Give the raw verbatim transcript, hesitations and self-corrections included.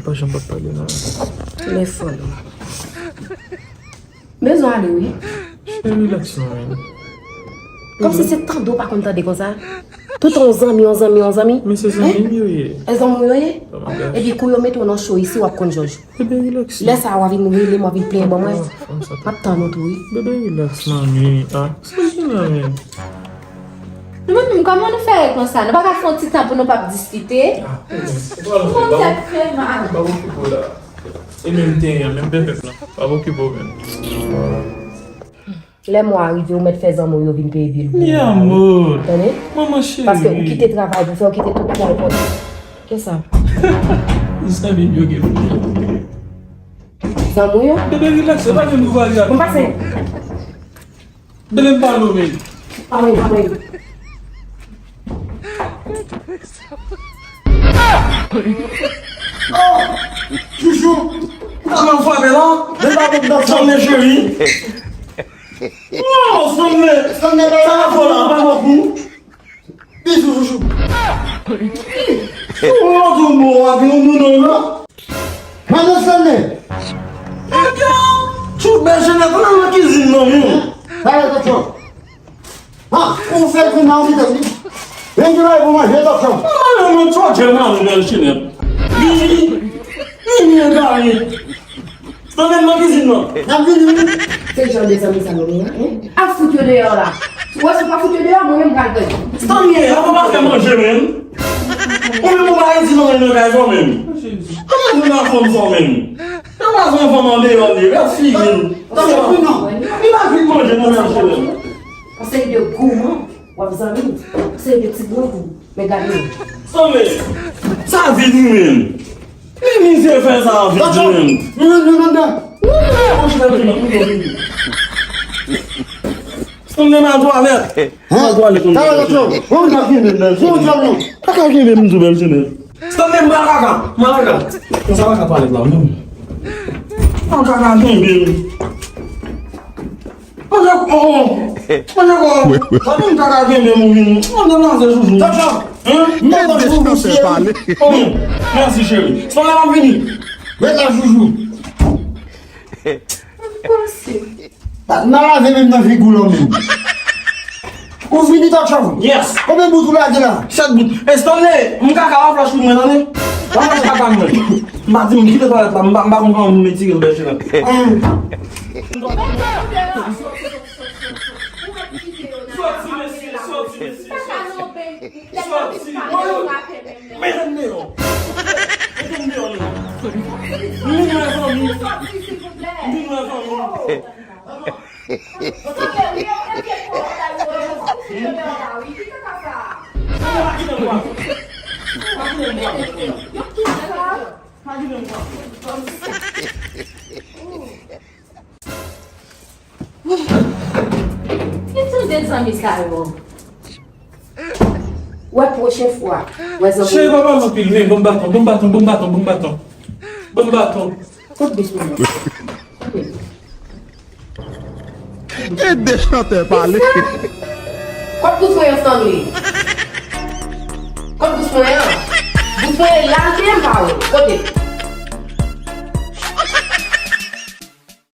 Pa janm p ap pale non. Telefòn ou. Bezwen ale wi. Cheri, relax non, men. Kòmsi se tande w pa konn tande konsa. Tout yon zanmi, yon zanmi, yon zanmi. Men se zanmi m yo ye. E zanmi w yo ye? Oh my gosh. Epi kou yo mete w nan cho isi, w ap konn jòj. Bebe, relax. Lè sa a, w a vin rele m, w a vin plenyen ban mwen. M ap tann ou tou wi. Bebe, relax, manmi. Ah, sa ki la, men? Nou menm, kòman nou fè konsa? Nou pa ka fè yon ti tan pou nou p ap diskite? Ah, relax. Mwen tèt fè mal. Pa okipe w la. E menm tenyen an, menm pèpèt lan. Pa okipe w menm. Lè mwa a rive, ou mèt fè zanmi w yo vin peye bil pou ou. Mi amor. Tande? Manman cheri. Paske ou kite travay pou fè, ou kite tout travay pou. Kisa? Zanmi m yo gen pou. Zanmi w yo? Bebe, relax, se pa menm pou pale a. Bon, pase. Bebe, m pale w menm. Pa mwen, pa mwen. Oh! Chouchou! Ou ta mal frape la? Bebe, pa konn nan fanm cheri. Oh, Stanley! Stanley, sa va fò la? Pa bon kou. Bisou, chouchou. Ou yon tou bon, ou ap yon nou non la. Madan Stanley. Tchou, bèl Jenèt, ann nan kizin nan, wi. Sa lè tòt chò. Ha, ou fè kou nan anvi tèt li. Vin ki bay pou manje tòt chò. Mwen, mwen, tchou, jè nan bèl Jenèt. Vini, vini, egare. Stanley nan kizin nan. N ap vini, wi. Se jan de zanmi sa nou ye, en? Ap fout yo deyò la. Ou wè si w pa fout yo deyò, mwen menm m pral pran. Stanley, an pa fè manje menm. Ou menm ou pa redi nan nan kay sa menm. Kòman nou nan fanm sa menm? Nan pa fè fanm an deyò li, rèd figi l. Tanpri non. Li pa vin manje nan manje menm. Yon seri de gouman, w ap zanmi. Yon seri de ti grangou. Men gade yo. Stanley, sa vi nou menm. Men mizè fè sa avèk nou menm. Nou nan, nou nan, nou nan. Stanley, m al twalèt. M al twalèt. Sa va, Tchou? Bon, m ap vin, men, men. Bon, Tchou, non. Kaka kenbe m tou, bèl Jenèt. Stanley, m pral kaka. M al kaka. Konsa pa ka twalèt la, non. M al kaka kenbe m. Mwen, oh, oh. Mwen, oh. Sa vin kaka kenbe m ou vin. Mwen, nan nan se joujou. Tata. Hein? Mwen, nan joujou, cheri. Oh, mèsi, cheri. Son la, m ap vini. Ret la, joujou. Nan lave menm nan figi w lan menm. Ou fini, Tata? Yes. Konbyen bout ou lage la? Sèt bout. E Stanley, m kaka la flach pou mwen, tande? Pa flach kaka mwen. M pa di m kite twalèt la, m pa, m pa konn kòman pou m retire l, bèl Jenèt. Sòti, mesye, sòti, mesye, sòti. Sòti. Mete m deyò. Mete m deyò, non. M vin wè zanmi. M vin wè zanmi. Ki jan de zanmi sa yo? Wè pwochen fwa. Wè zanmi. Cheri, pa pale anpil, men, ban m baton, ban m baton, ban m baton, ban m baton. Ban m baton. Kot bous mwen an? E de chantè pale. Kot bous mwen an, Stanley? Kot bous mwen an? Bous mwen an la, l te m pa wè. Kote?